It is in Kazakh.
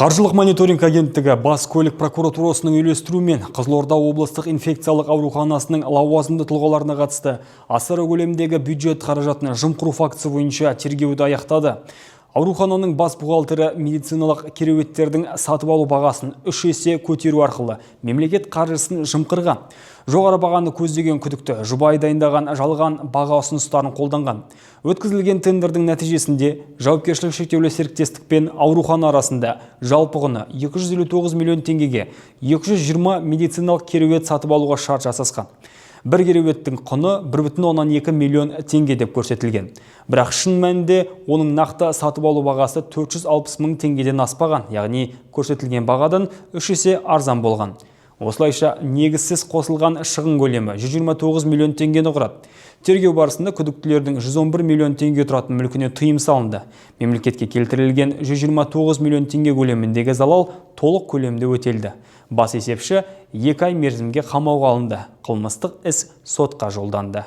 Қаржылық мониторинг агенттігі бас көлік прокуратурасының үйлестіруімен Қызылорда облыстық инфекциялық ауруханасының лауазымды тұлғаларына қатысты аса көлемдегі бюджет қаражатын жымқыру фактісі бойынша тергеуді аяқтады. Аурухананың бас бухгалтері медициналық кереуеттердің сатып алу бағасын 3 есе көтеру арқылы мемлекет қаржысын жымқырған. Жоғары бағаны көздеген күдікті жұбайы дайындаған жалған баға ұсыныстарын қолданған. Өткізілген тендердің нәтижесінде жауапкершілігі шектеулі серіктестік пен аурухана арасында жалпы құны 259 миллион теңгеге 220 медициналық кереует сатып алуға шарт жасасқан. Бір кереуеттің құны 1,2 миллион теңге деп көрсетілген. Бірақ шын мәнінде оның нақты сатып алу бағасы 460 мың теңгеден аспаған, яғни көрсетілген бағадан 3 есе арзан болған. Осылайша, негізсіз қосылған шығын көлемі 129 миллион теңгені құрады. Тергеу барысында күдіктілердің 111 миллион теңге тұратын мүлкіне тыйым салынды. Мемлекетке келтірілген 129 миллион теңге көлеміндегі залал толық көлемде өтелді. Бас есепші 2 ай мерзімге қамауға алынды. Қылмыстық іс сотқа жолданды.